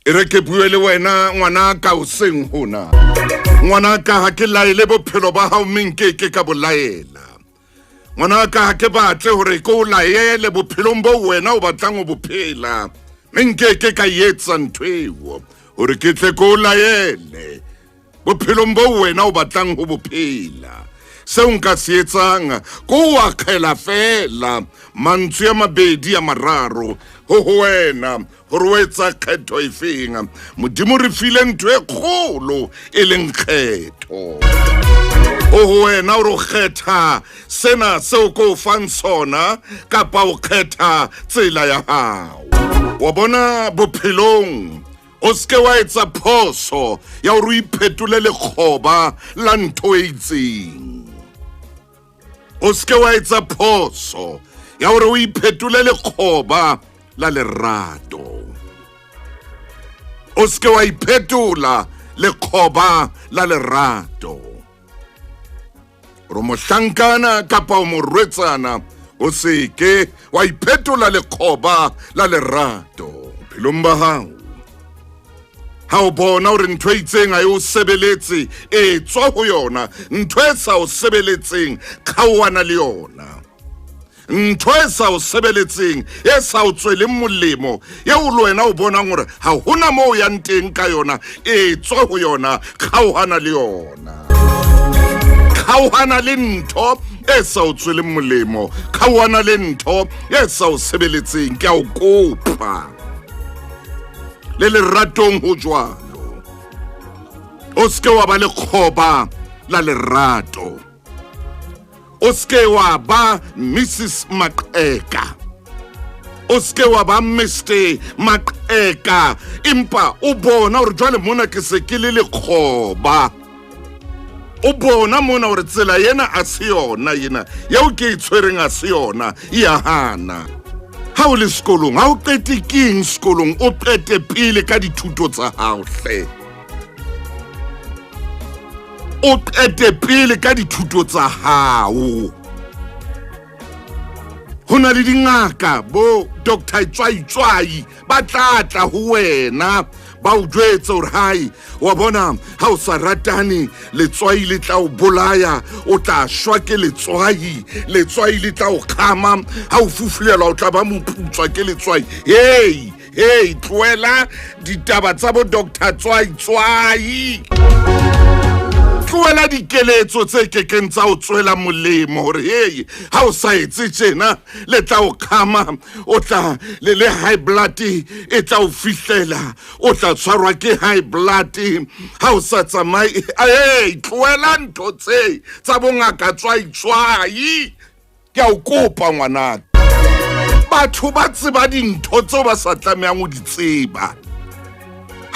E re ke bue le wena ngwanaka hoseng hona. Ngwanaka ha ke laele bophelo ba hao mme nkeke ka bo laela. Ngwanaka ha ke batle hore ke o laele bophelong bo wena o batlang ho bo phela. Mme nkeke ka etsa ntho eo hore ke tle ke o laele bophelong bo wena o batlang ho bo phela. Seo nka se etsang ke o akgela fela mantswe a mabedi a mararo ho ho wena gore o etsa kgetho e feng. Modimo re file ntho e kgolo e leng kgetho. Ho ho wena gore o kgetha sena seo ko o fang sona kapa o kgetha tsela ya gago. Wa bona bophelong o seke wa etsa phoso ya gore o iphetole lekgoba la ntho e itseng. O seke wa etsa phoso ya gore o iphetole lekgoba la lerato. O seke wa iphetola lekgoba la lerato. Gore mohlankana kapa o morwetsana o seke wa iphetola lekgoba la lerato phelong ba gago. Ha o bona gore ntho e itseng ha e o sebeletse, e tswa ho yona. Ntho e sa o sebeletseng, kgaoana le yona. Ntho e sa o sebeletseng, e sa o tsweleng molemo, eo le wena o bonang gore ha hona moo o yang teng ka yona, e tswa ho yona, kgaohana le yona. Kgaohana le ntho e sa o tsweleng molemo, kgaohana le ntho e sa o sebeletseng, ke a o kopa. Le leratong ho jwalo. O seke wa ba lekgoba la lerato. O seke wa ba Mrs Maqeka. O seke wa ba Mr Maqeka. Empa o bona hore jwale mona ke se ke le lekgoba. O bona mona hore tsela ena a se yona ena eo ke e tshwereng a se yona, e a hana. Ha o le sekolong, ha o qete keng sekolong, o qete pele ka dithuto tsa hao hle. O qete pele ka dithuto tsa hao. Ho na le dingaka bo Doctor Tswai-Tswai ba tla tla ho wena ba o jwetse hore hai wa bona ha o sa ratane letswai le tla o bolaya, o tla shwa ke letswai, letswai le tla o kgama, ha o fufulelwa o tla ba moputswa ke letswai. Hei hei, tlohela ditaba tsa bo Doctor Tswai-Tswai, tlohela dikeletso tse kekeng tsa o tswela molemo hore hei ha o sa etse tjena le tla o kgama, o tla le le high blood e tla o fihlela, o tla tshwarwa ke high blood ha o sa tsamaye. Ei, tlohela ntho tse tsa bongaka Tswai-Tswai, ke a o kopa ngwanaka. Batho ba tseba dintho tseo ba sa tlamehang ho di tseba.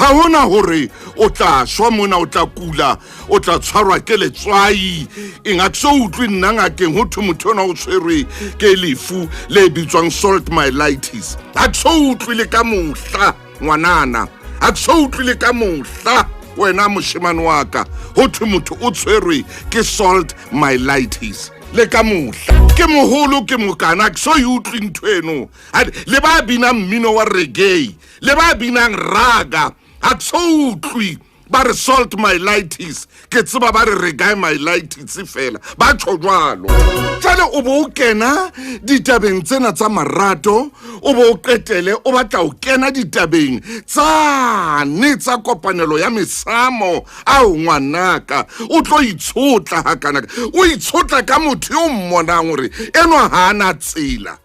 Ha hona hore o tla shwa mona, o tla kula, o tla tshwarwa ke letswai. Eng a ke so utlwe nna ngakeng ho thwe motho ona o tshwerwe ke lefu le bitswang salt myelitis. Ha ke so utlwe le ka mohla ngwanana, ha ke so utlwe le ka mohla wena moshemane wa ka ho thwe motho o tshwerwe ke salt myelitis le ka mohla. Ke moholo ke mokana, ha ke so e utlwe ntho eno. Le ba binang mmino wa reggae, le ba binang raga, ha ke so utlwe ba re salt myelitis. Ke tseba ba re reggae myelitis fela, ba tjho jwalo. Jwale o bo o kena ditabeng tsena tsa marato, o bo o qetele o batla ho kena ditabeng tsane tsa kopanelo ya mesamo. Ao ngwanaka, o tlo itshotla hakanaka, o itshotla ka motho yo mmonang hore enwa ha ana tsela.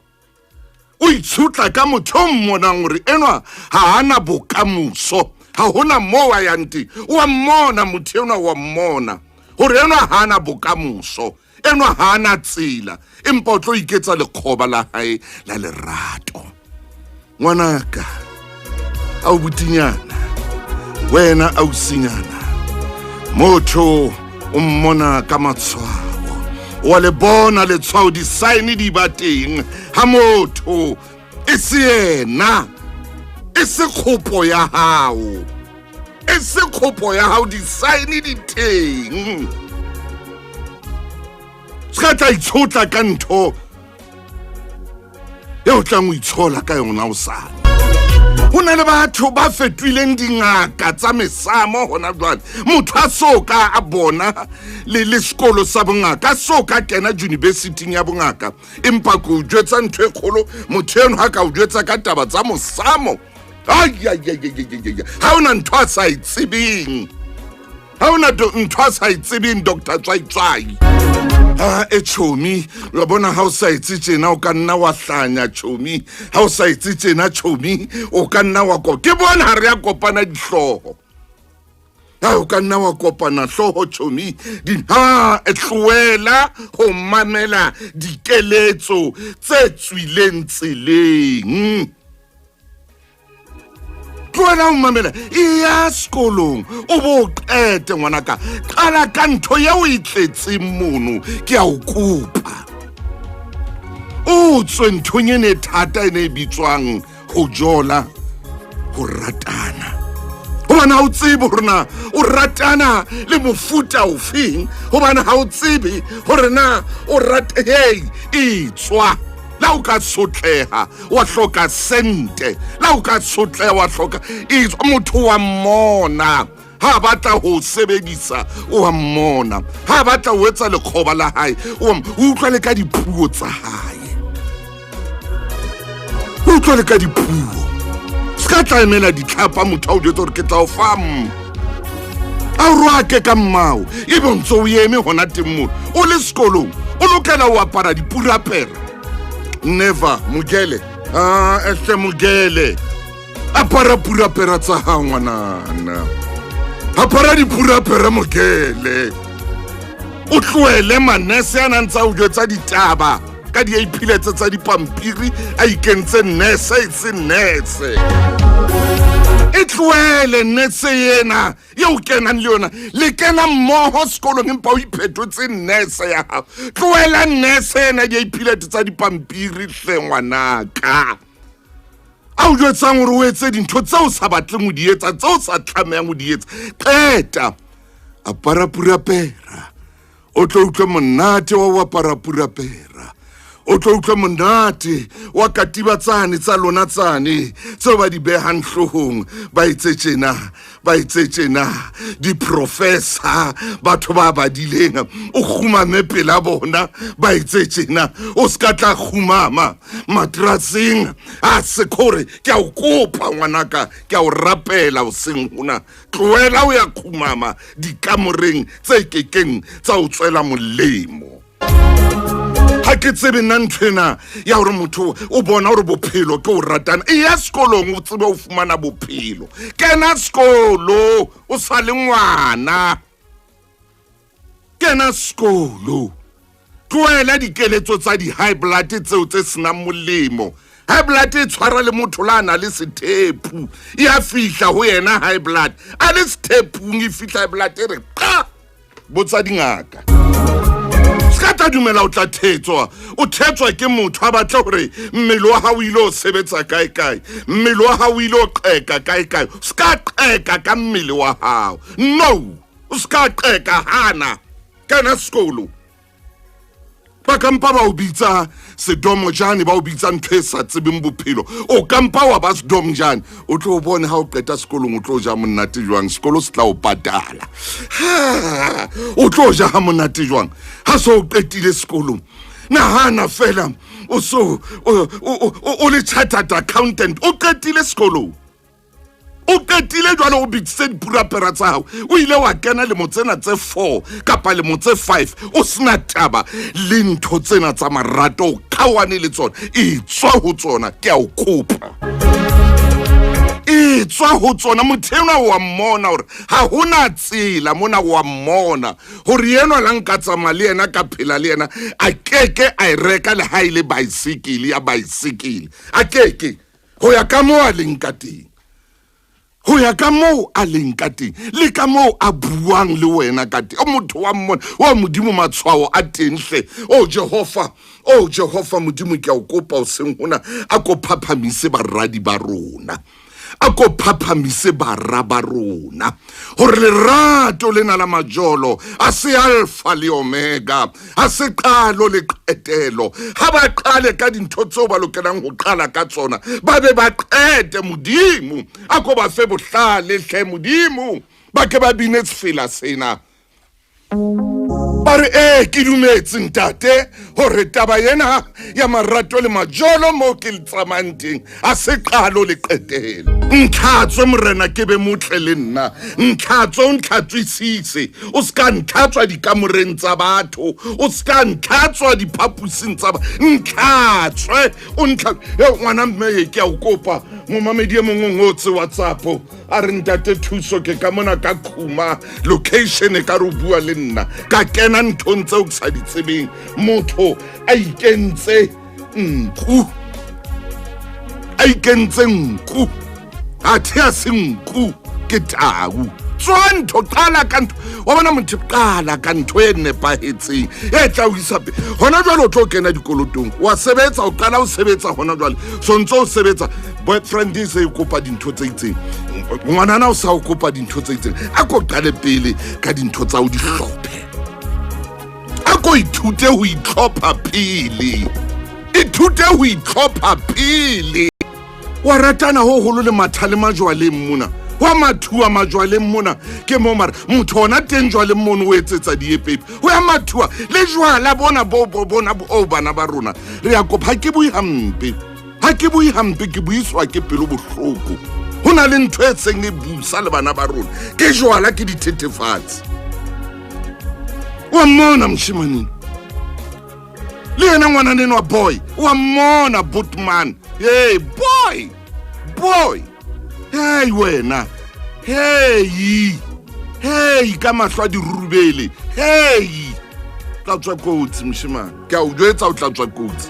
O itshotla ka motho o mmonang hore enwa ha ana bokamoso, ha hona moo a yang teng. O a mmona motho enwa, wa mmona hore enwa ha ana bokamoso, enwa ha ana tsela, empa o tlo iketsa lekgoba la hae la lerato. Ngwanaka, a o botinyana wena, ausinyana, motho o mmona ka matshwao, wa le bona letshwao, di-sign di ba teng ha motho e se yena, e se kgopo ya hao, e se kgopo ya hao, di-sign di teng. Se ka tla itshotla ka ntho e o tlang o itshola ka yona hosane. Ho na le batho ba fetohileng dingaka tsa mesamo hona jwale. Motho a so ka a bona le le sekolo sa bongaka, a so ka kena university ya bongaka, empa ke o jwetsa ntho e kgolo, motho eno ha ka o jwetsa ka taba tsa mosamo, ha ona ntho a sa e tsebeng. Ha ona ntho a sa e tsebeng, Doctor Tswaitswai. Ha e chomi, wa bona ha o sa etse tjena o ka nna wa hlanya chomi. Ha o sa etse tjena chomi, o ka nna wa ko. Ke bona ha re ya kopana dihlooho. Ha o ka nna wa kopana hlooho chomi, di ha e tlohela ho mamela dikeletso tse tswileng tseleng. Tlohela ho mamela, e ya sekolong o bo o qete ngwanaka, qala ka ntho eo e tletseng mono, ke a o kopa. O tswe nthong ene e thata ene e bitswang ho jola, ho ratana. Hobane ha o tsebe hore na o ratana le mofuta ofeng, hobane ha o tsebe hore na o rata, hey, e tswa. La o ka sotleha wa hloka sente, la o ka sotleha wa hloka e motho wa mmona ha batla ho sebedisa, o wa mmona ha batla ho etsa lekgoba la hae, o utlwa le ka dipuo tsa hae, o utlwa le ka dipuo. Se ka tla emela ditlhapa motho a o jwetsa hore ke tla o fa a o roake ka mmao, ebe o ntse o eme hona teng mono o le sekolong, o lokela ho apara dipurapera. Never, Mogele. Ah, ehle Mogele. Apara purapera tsa hao ngwanana. Apara dipurapera Mogele. O tlohele manese a nang tsa o jwetsa ditaba ka di-apiletse tsa dipampiri a ikentse nese e se nese. E tlohele nese ena eo kenang le yona, le kena mmoho sekolong empa o iphetotse nese ya hao. Tlohela nese ena di-apilete tsa dipampiri hle ngwanaka. A o jwetsang hore o etse dintho tseo o sa batleng ho di etsa, tseo o sa tlamehang ho di etsa. Qeta apara purapera, o tlo utlwe monate wa ho apara purapera, o tlo utlwe monate wa katiba tsane tsa lona tsane tseo ba di behang hloohong, ba etse tjena, ba etse tjena, diprofessor, batho ba badileng, o kgumame pela bona, ba etse tjena, o se ka tla kgumama matraseng a sekhore. Ke a o kopa ngwanaka, ke a o rapela hoseng hona, tlohela ho ya kgumama dikamoreng tse kekeng tsa o tswela molemo. Ha ke tsebe nna nthwena ya hore motho o bona hore bophelo ke o ratana. E ya sekolong o tsebe ho fumana bophelo. Kena sekolo o sa le ngwana. Kena sekolo. Tlohela dikeletso tsa di-high blood tseo tse senang molemo. High blood e tshwara le motho la na le sethepu, e a fihla ho yena high blood a le sethepung, e fihla high blood e re qa. Botsa dingaka. Se ka tla dumela o tla thetswa, o thetswa ke motho a batla hore mmele wa hao o ile o sebetsa kae kae, mmele wa hao o ile o qeka kae kae. Se ka qeka ka mmele wa hao, no, o se ka qeka, hana. Kena sekolo. Ba ka mpa ba o bitsa sedomojane, ba o bitsa ntho e sa tsebeng bophelo, o ka mpa wa ba sedomojane. O tlo bone ha o qeta sekolong o tlo ja monate jwang, sekolo se tla o patala. Ha, o tlo ja ha monate jwang ha so o qetile sekolong. Nahana fela o so o le chartered accountant, o qetile sekolong, o qetile jwale, o bitsitse dipurapera tsa hao, o ile wa kena lemo tsena tse 4 kapa lemo tse 5 o sena taba le ntho tsena tsa marato, o kgaoane le tsona, e tswa ho tsona, ke a o kopa, e tswa ho tsona. Motho enwa wa mmona hore ha hona tsela mona, wa mmona hore enwa la nka tsamaya le yena, ka phela le yena, a keke a e reka le ha e le baesekele ya baesekele, a keke, ho ya ka moo a leng ka teng, ho ya ka moo a leng ka teng, le ka moo a buang le wena ka teng. O motho wa mmona wa Modimo, matshwao a teng hle. O Jehova, o Jehova Modimo, ke a o kopa hoseng hona, a ko phaphamise baradi ba rona, A ko phaphamise bara ba rona gore lerato lena la majolo a se alfa le omega, a se qalo le qetelo. Ha ba qale ka dintho tseo ba lokelang ho qala ka tsona, ba be ba qete. Modimo a ko ba fe bohlale hle, Modimo, ba ke ba bine sefela sena, ba re ee, ke dumetse ntate gore taba ena ya marato le majolo mo ke le tsamayang teng a se qalo le qetelo. Ntlhatswe, Morena, ke be motle le nna. Ntlhatswe, o ntlhatswisise. O se ka ntlhatswa dikamoreng tsa batho, o se ka ntlhatswa diphapusing tsa ba ntlhatswe o ntlha e ngwana mme, ke a o kopa. Momamedi e mongwe o ngotse WhatsApp, a re, "Ntate Thuso, ke ka mona ka Khuma location, e ka re o bua le nna. Ka kena nthong tseo ke sa di tsebeng. Motho a ikentse nku, a ikentse nku, athe a se nku, ke tau. Tswa ntho, qala ka ntho wa bona motho, qala ka ntho e nepahetseng e tla o isa pele. Hona jwale o tlo kena dikolotong. Wa sebetsa, o qala o sebetsa hona jwale, so ntse o sebetsa, boyfriend e se e kopa dintho tse itseng, ngwanana o sa o kopa dintho tse itseng. A ko qale pele ka dintho tsa o di hlophe. A ko ithute ho itlhopha pele, ithute ho itlhopha pele. Wa ratana ho holo le matha le majwaleng mona, wa mathuwa majwaleng mona, ke mo mara motho ona teng jwaleng mono o etsetsa diepepe ho ya mathuwa le jwala bona bo bo bona o. Bana ba rona, re ya kopa. Ha ke bue hampe, ha ke bue hampe, ke buiswa ke pelo bohloko. Ho na le ntho e seng e busa le bana ba rona, ke jwala, ke dithethefatsi. Wa mmona moshimaneng le yena ngwananeno wa boy, wa mmona bootman. Hey boy, boy, hey wena, hey, hey, ka mahlo a dirurubele. Hey, tla tswa kotsi moshimane, ke a o jwetsa, o tla tswa kotsi,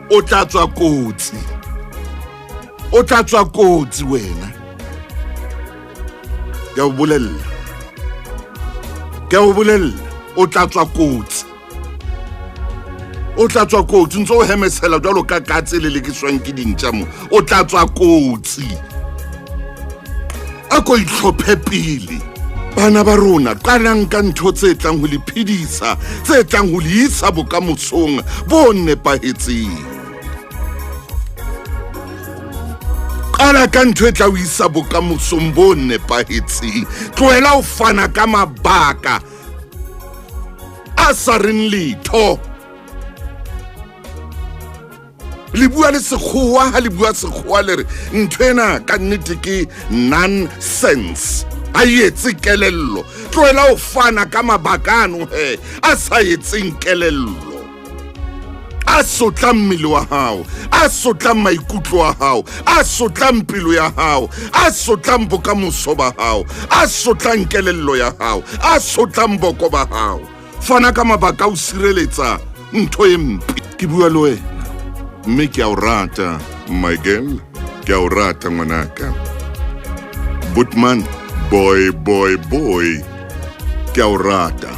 o tla tswa kotsi, o tla tswa kotsi wena. Ke a o bolella, ke a o bolella, o tla tswa kotsi, o tla tswa kotsi. Ntse o hemesela jwalo ka katse le lekiswang ke dintja mo, o tla tswa kotsi. A ko itlhophe pele. Bana ba rona, qalang ka ntho tse tlang ho le phedisa, tse tlang ho le isa bokamosong bo nepahetseng. Qala ka ntho e tla o isa bokamosong bo nepahetseng. Tlohela ho fana ka mabaka a sa reng letho. Le bua le sekgowa, ha le bua sekgowa le re ntho ena ka nnete ke nonsense, a etse kelello. Tlohela ho fana ka mabaka ano he a sa etseng kelello, a sotlang mmele wa hao, a sotlang maikutlo a hao, a sotlang pelo ya hao, a sotlang bokamoso ba hao, a sotlang kelello ya hao, a sotlang boko ba hao. Fana ka mabaka o sireletsa ntho e mpe. Ke bua le wena mme ke a o rata, my girl, ke a o rata ngwanaka. Bootman, boy, boy, boy, ke a o rata,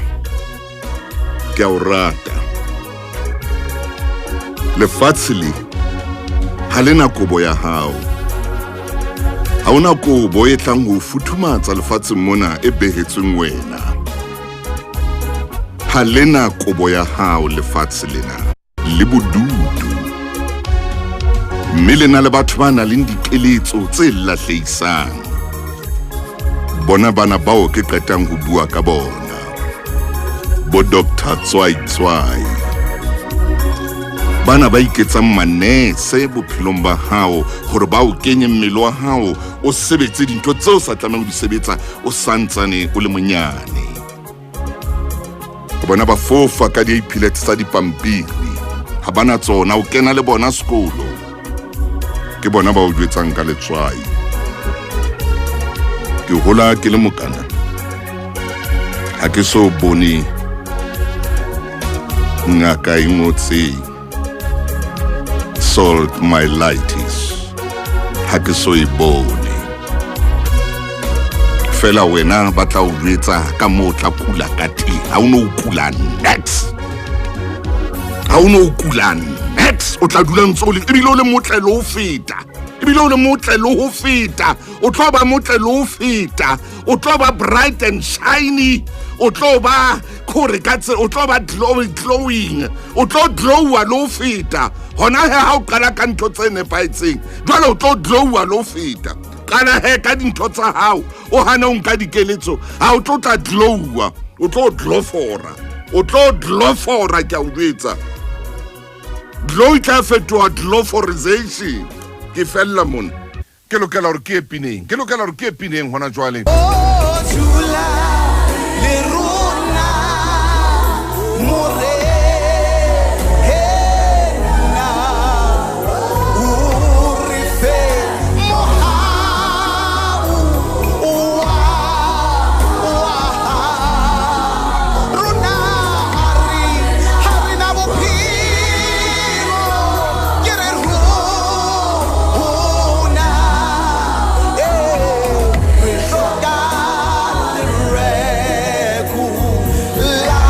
ke a o rata. Lefatshe le ha le na kobo ya hao. Ha ona kobo e tlang ho futhumatsa lefatsheng mona e behetsweng wena. Ha le na kobo ya hao lefatshe lena, le bodutu, mme le na le batho ba nang le dikeletso tse lahlehisang. Bona bana bao ke qetang ho bua ka bona, bo Dr Tswai Tswai bana ba iketsang manese bophelong ba hao hore ba o kenye mmele wa hao o sebetse dintho tseo sa tlamehang ho di sebetsa o santsane o le monyane. Bona ba fofa ka di-epilets tsa dipampiri, ha bana tsona, o kena le bona sekolo, ke bona ba o jwetsang ka letswai. Ke hola ke le mokana, ha ke so bone ngaka e ngotse salt myelitis, ha ke so e bone. Fela wena ba tla o jwetsa ka moo o tla kula ka teng. Ha o no o kula next, ha o no o kula next, o tla dula ntse o le ebile o le motle le ho feta. Ebile o le motle le ho feta, o tlo ba motle le ho feta, o tlo ba bright and shiny, o tlo ba kore ka tse, o tlo ba glowing, o tlo glowa le ho feta. Hona he ha o qala ka ntho tse nepahetseng, jwale o tlo glowa le ho feta. Qala he ka dintho tsa hao, o hane o nka dikeletso, ha o tlo tla glowa, o tlo glofora, o tlo glofora, ke a o jwetsa. Glow e tla fetoha gloforization. Ke fella mona, ke lokela hore ke ye pineng, ke lokela hore ke ye pineng hona jwale. Oh, dula le rona, Morena, o re fe mohau wa rona. Ha re na bophelo, ke re rona, eh, re hloka lereko la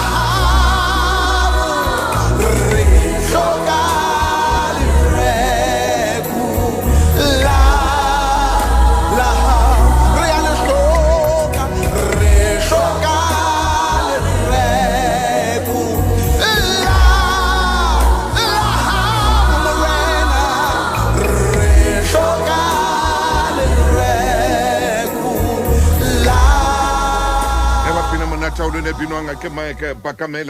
hao, re hloka lereko la hao, re a le hloka, re hloka lereko la hao, Morena, re hloka lereko la E ba pina monate haholo, ne binwang ke Mike Bakamela.